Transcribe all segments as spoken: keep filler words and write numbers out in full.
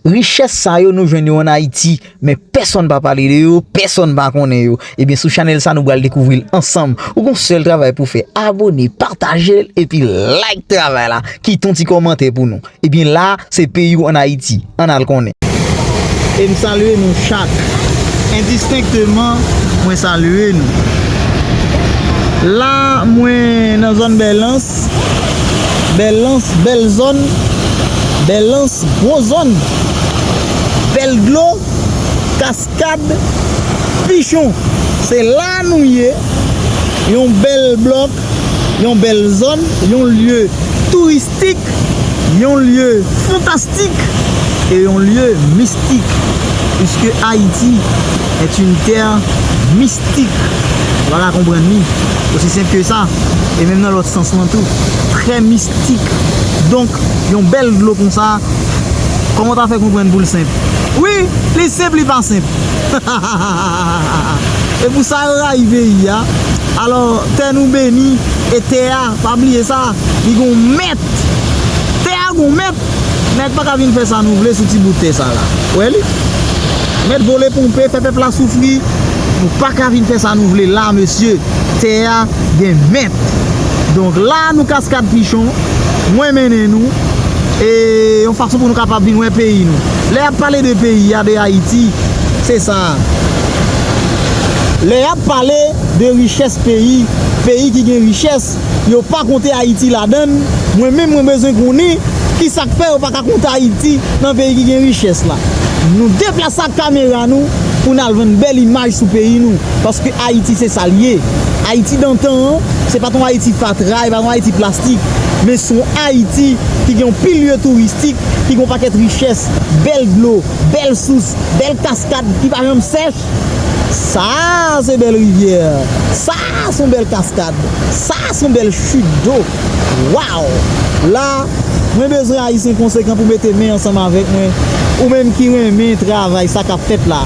Richès sa yo nou jwenn yo ann Ayiti, men pèsonn pa pale de yo, pèsonn pa konnen yo. Ebyen, sou chanèl sa, nou pral dekouvri l ansanm. Ou gon sèl travay pou fè, abone, pataje l, epi like travay la. Kite yon ti kòmantè pou nou. Ebyen, la, se peyi w ann Ayiti. Ann al konnen. E m salye nou chak. Endistenkteman, mwen salye nou. La, mwen nan zòn Bèlans. Bèlans, bèl zòn. Bèlans, gwo zòn. Bèl dlo, kaskad, pichon. Se la nou ye. Yon bèl blòk, yon bèl zòn, yon lye touristik, yon lye fantastik e yon lye mistik, puisque Haïti est une terre mystique. Ou pa ka konprann li. Osi senp ke sa. E menm nan lòt sans lan tou. Trè mistik. Donk, yon bèl dlo konsa, kòman w ta fè konprann pou l senp? Wi, li senp, li pa senp. E pou sa yo rayi peyi a. Alò, tè nou beni, e tè a, pa bliye sa, li gon mèt. Tè a gon mèt. Nèg pa ka vin fè sa nou vle sou ti bout tè sa la. Ou wè li? Mèt vole ponpe, fè pèp la soufri. Nou pa ka vin fè sa nou vle la, mesye. Tè a gen mèt. Donk la, nou Kaskad Pichon, mwen mennen nou, e yon fason pou nou kapab vin wè peyi nou. Lè y ap pale de peyi a, de Ayiti, se sa. Lè y ap pale de richès peyi, peyi ki gen richès, yo pa konte Ayiti ladan l. Mwen menm, mwen bezwen konnen ki sa k fè yo pa ka konte Ayiti nan peyi ki gen richès la. Nou deplase ak kamera nou pou n al vann bèl imaj sou peyi nou. Paske Ayiti se sa l ye. Ayiti dantan an, se pa t yon Ayiti fatra, e pa t yon Ayiti plastik. Men se yon Ayiti ki gen yon pil lye touristik, ki gen yon pakèt richès, bèl dlo, bèl sous, bèl kaskad ki pa janm sèch. Sa se bèl rivyè. Sa se yon bèl kaskad. Sa se yon bèl chit dlo. Waw! La, mwen bezwen Ayisyen konsekan pou mete men ansanm avèk mwen. Ou menm ki renmen travay sa k ap fèt la,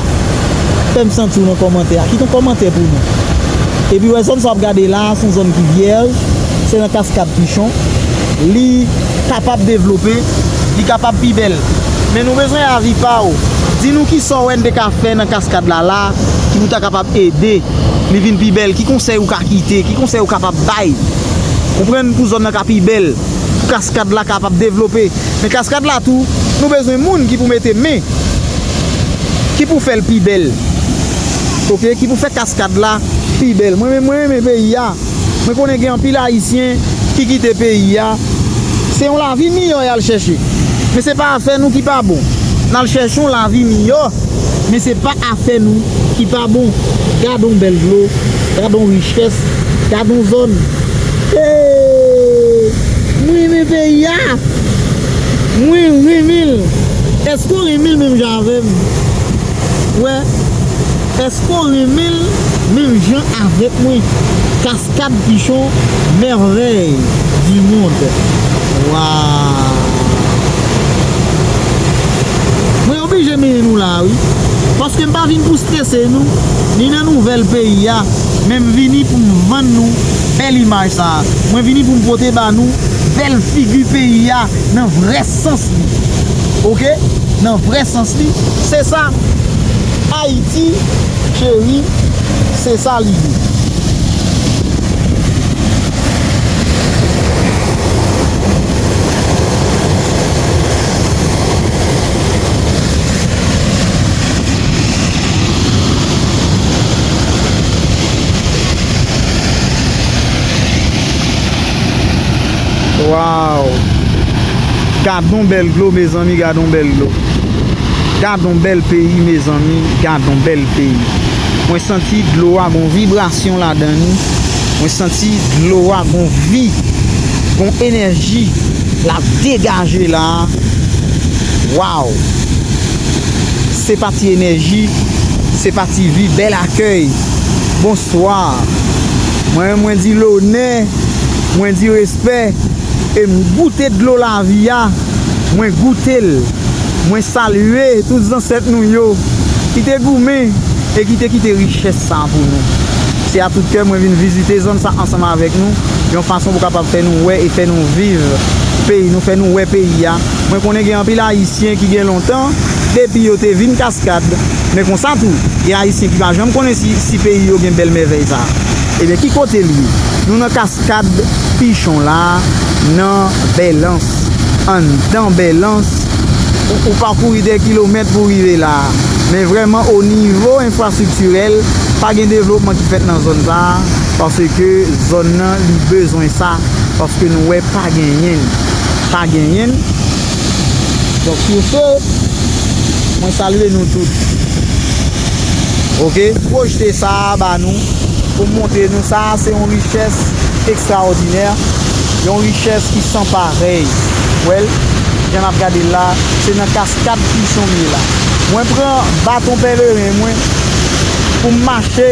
fè m santi w nan kòmantè a. Kite yon kòmantè pou nou. Epi wè zòn sa w ap gade la, se yon zòn ki vyèj. Se nan Kaskad Pichon. Li kapab devlope, li kapab pi bèl. Men nou bezwen avi pa w. Di nou kisa w wè n te ka fè nan kaskad la la ki pou ta kapab ede li vin pi bèl. Ki konsèy ou ka kite? Ki konsèy ou kapab bay? Konprann pou zòn nan ka pi bèl, pou kaskad la kapab devlope. Men kaskad la tou, nou bezwen moun ki pou mete men, ki pou fè l pi bèl. Oke, ki pou fè kaskad la pi bèl. Mwen menm, mwen renmen peyi a. Mwen konnen gen anpil Ayisyen ki kite peyi a. Se yon lavi miyò y al chèche. Men se pa afè nou ki pa bon. N al chèche yon lavi miyò, men se pa afè nou ki pa bon. Gad on bèl dlo, gad on richès, gad on zòn. Hey! Mwen renmen peyi a. Mwen renmen l. Èske w renmen l menm jan avè m? Wè, èske w renmen l menm jan avèk mwen? Cascade Pichon, merveille du monde. Waw! Mwen oblije mennen nou la, wi. Paske m pa vin pou strese nou, ni nan nouvèl peyi a, men m vini pou m vann nou bèl imaj sa a. Mwen vini pou m pote ba nou bèl figi peyi a nan vrè sans li. Oke? Nan vrè sans li, se sa. Ayiti, cheri, se sa li ye. Waw! Gad on bèl dlo, mezanmi, gad on bèl dlo. Gad on bèl peyi, mezanmi, gad on bèl peyi. Mwen santi dlo a gon vibrasyon ladan li. Mwen santi dlo a gon vi, gon enèji l ap degaje la. Waw! Se pati enèji, se pati vi, bèl akèy. Bonswa. Mwen, mwen di lonè, mwen di respè, e m goute dlo lavi a, mwen goute l. Mwen salye tout zansèt nou yo ki te goumen e ki te kite richès sa a pou nou. Se a tout kè mwen vin vizite zòn sa ansanm avèk nou, yon fason pou kapab fè nou wè e fè nou viv peyi nou, fè nou wè peyi a. Mwen konnen gen anpil Ayisyen ki gen lontan depi yo te vin Kaskad, men konsa tou, gen Ayisyen ki pa janm konnen si, si peyi yo gen bèl mèvèy sa a. Ebyen, ki kote l ye? Nou nan Kaskad Pichon la, nan Bèlans. Anndan Bèlans, ou, ou pakouri dè kilomèt pou rive la a. Men vrèman, o nivo enfrastriktirèl, pa gen devlopman ki fèt nan zòn sa a, paske zòn nan, li bezwen sa, paske nou wè pa genyen. Pa genyen. Donk, sou se, mwen salye nou tout. Oke? Pwojte sa a ba nou, pou m montre nou sa a, se yon richès ekstraòdinè, yon richès ki san parèy. Wè l, jan n ap gade l la, se nan Kaskad Pichon m ye la. Mwen pran baton pèleren mwen pou m mache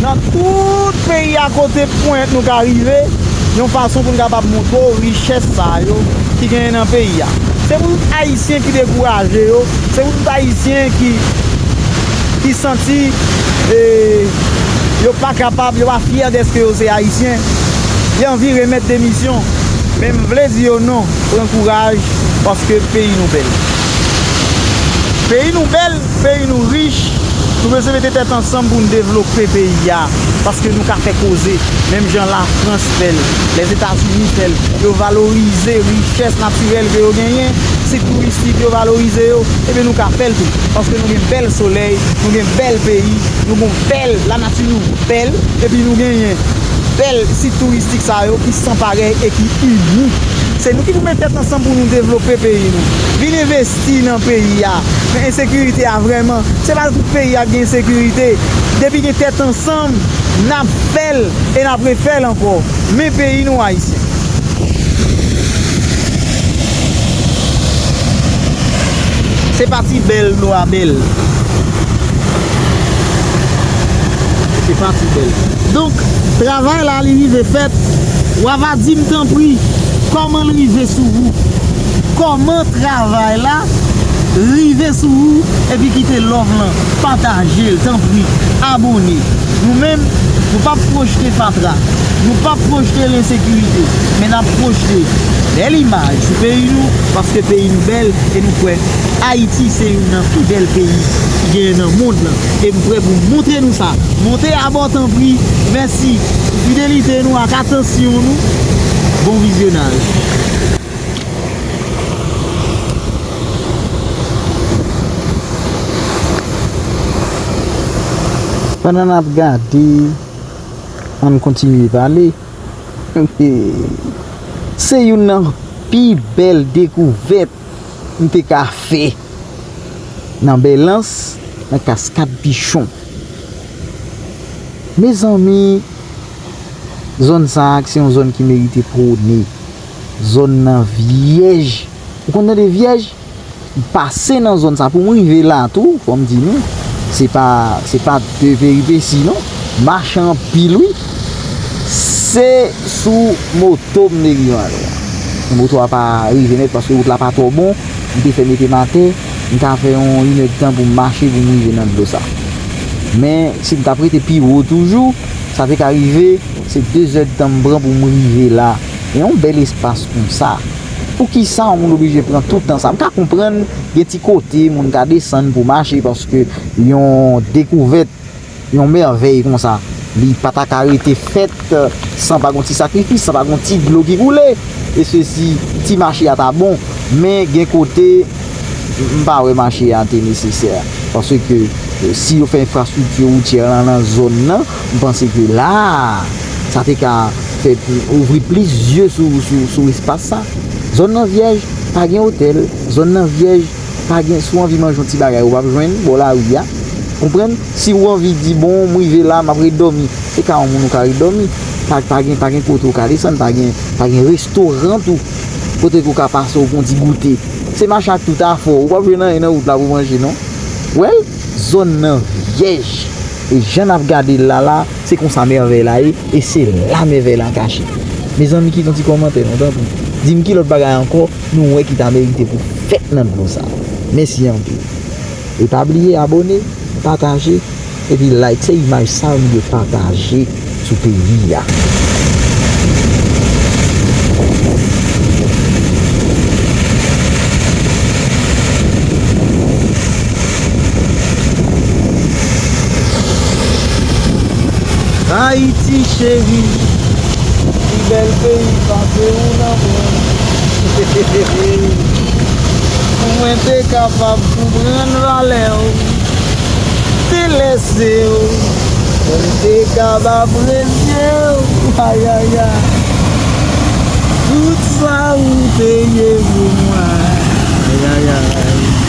nan tout peyi a kote pwent nou ka rive, yon fason pou n kapab montre w richès sa yo ki genyen nan peyi a. Se pou tout Ayisyen ki dekouraje yo, se pou tout Ayisyen ki, ki santi, e, yo pa kapab, yo pa fyè dèske yo se Ayisyen, yo anvi remèt demisyon. Men m vle di yo non, pran kouraj, paske peyi nou bèl. Peyi nou bèl, peyi nou rich, nou bezwen mete tèt ansanm pou n devlope peyi a, paske nou ka fè koze, menm jan Lafrans fè l, Lèzetazini fè l, yo valorize richès natirèl ke yo genyen, sit touristik yo valorize yo, ebyen nou ka fè l tou, paske nou gen bèl solèy, nou gen bèl peyi, nou gen bèl, lanati nou bèl, epi nou genyen bèl sit touristik sa yo ki san parèy e ki inik. Se nou ki pou met tèt ansanm pou nou devlope peyi nou. Vin envesti nan peyi a. Men ensekirite a vrèman, se pa tout peyi a ki gen ensekirite. Depi gen tèt ansanm, n ap fè l e n ap refè l ankò. Men peyi nou, Ayisyen. Se pati bèl dlo a bèl. Se pati bèl. Donk, travay la, li rive fèt. W a va di m, tanpri, kòman l rive sou ou? Kòman travay la rive sou ou? Epi kite love lan, pataje l, tanpri, abòne. Nou menm, nou p ap pwojte fatra, nou p ap pwojte lensekirite, men n ap pwojte bèl imaj sou peyi nou, paske peyi nou bèl, e nou kwè Ayiti se youn nan pi bèl peyi ki genyen nan mond lan, e m prè pou montre nou sa. Monte abò, tanpri. Mèsi pou fidelite nou ak atansyon nou. Bon vizyonaj. Pandan n ap gade, ann kontinye pale. Se youn nan pi bèl dekouvèt m te ka fè nan Bèlans, nan Kaskad Pichon. Mezanmi, zòn sa a se yon zòn ki merite pwone. Zòn nan vyèj. Ou konn tande vyèj? M pase nan zòn sa pou m rive la tou, fò m di nou, se pa, se pa de peripesi non. Mache anpil wi. Se sou moto m te rive la. Moto a pa rive nèt paske wout la pa twò bon. M te fè mete m atè. M ta fè yon inèdtan pou m mache pou m rive nan dlo sa. Men si m t ap rete pi wo toujou, sa te ka rive, se dezèdtan m pran pou m rive la. E yon bèl espas konsa. Poukisa yon moun oblije pran tout tan sa? M ka konprann gen ti kote moun ka desann pou mache paske yon dekouvèt, yon mèvèy konsa, li pa ta ka rete fèt san pa gon ti sakrifis, san pa gon ti dlo ki koule. E sesi, ti mache a ta bon, men gen kote, m pa wè mache a te nesesè. Paske, e, si yo fè enfrastrikti woutyè lan nan zòn nan, m panse ke la, sa te ka fè ouvri plis zye sou, sou, sou espas sa. Zòn nan vyèj, pa gen otèl. Zòn nan vyèj, pa gen, si w anvi manje yon ti bagay, ou p ap jwenn bò lari a. Konprann? Si w anvi di, bon, m rive la, m ap ret dòmi. Se ka yon moun ou ka ret dòmi. Pa, pa gen, pa gen kote ou ka desann, pa gen, pa gen restoran tou. Kote ke w ka pase, w pran yon ti goute. Se mache ak tout afè w. Ou p ap jwenn anyen nan wout la pou manje, non. Wè l, zòn nan vyèj. E jan n ap gade l la, la, se konsa mèvèy la ye, e se la mèvèy la kache. Mezanmi, kite yon ti kòmantè, non, tanpri. Di m ki lòt bagay ankò nou wè ki ta merite pou fèt nan dlo sa. Mèsi anpil. E pa bliye abòne, pataje, epi like. Se imaj sa nou dwe pataje sou peyi a. Cheri, pi bèl peyi pa Perou nan mwen. Pou mwen te kapab konprann valè w, te lèse w, pou m te kab apresye w. Ayayay. Tout sa ou te ye pou mwen. Ayayay.